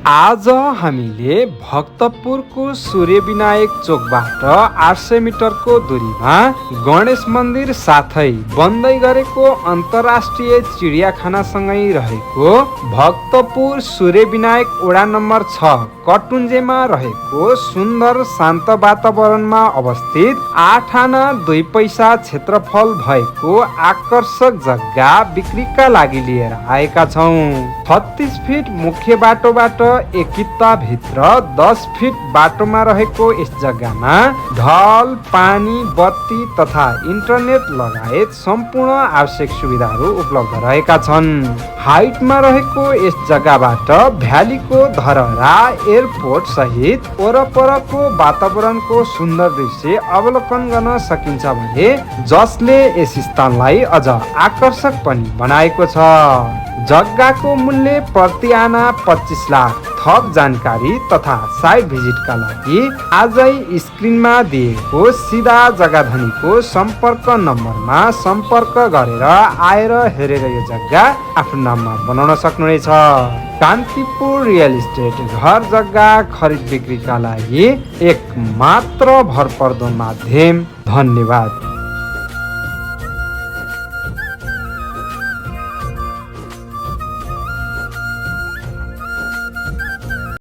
आज हामीले भक्तपुरको सूर्यविनायक चोकबाट 800 मिटरको दूरीमा गणेश मन्दिर साथै बन्दै गरेको अन्तर्राष्ट्रिय चिडियाखानासँगै रहेको भक्तपुर सूर्यविनायक वडा नम्बर 6 कटुन्जेमा रहेको सुन्दर शान्त वातावरणमा अवस्थित 8 आना 2 पैसा क्षेत्रफल भएको आकर्षक जग्गा बिक्रीका लागि लिएर आएका छौँ। 36 फिट मुख्य बाटोबाट एकिता भित्र 10 फिट बाटोमा रहेको यस जग्गामा ढल, पानी, बत्ती तथा इन्टरनेट लगायत सम्पूर्ण आवश्यक सुविधाहरू उपलब्ध रहेका छन्। हाइटमा रहेको यस जग्गाबाट भ्यालीको धरहरा, एयरपोर्ट सहित वरपरको वातावरणको सुन्दर दृश्य अवलोकन गर्न सकिन्छ भने जसले यस स्थानलाई अझ आकर्षक पनि बनाएको छ। जग्गाको मूल्य प्रति आना 25 लाख। थप जानकारी तथा साइट भिजिटका लागि आजै स्क्रिनमा दिएको सिधा जग्गाधनीको सम्पर्क नम्बरमा सम्पर्क गरेर आएर हेरेर यो जग्गा आफ्नो नाममा बनाउन सक्नुहुनेछ। कान्तिपुर रियल इस्टेट घर जग्गा खरिद बिक्रीका लागि एक मात्र भरपर्दो माध्यम। धन्यवाद।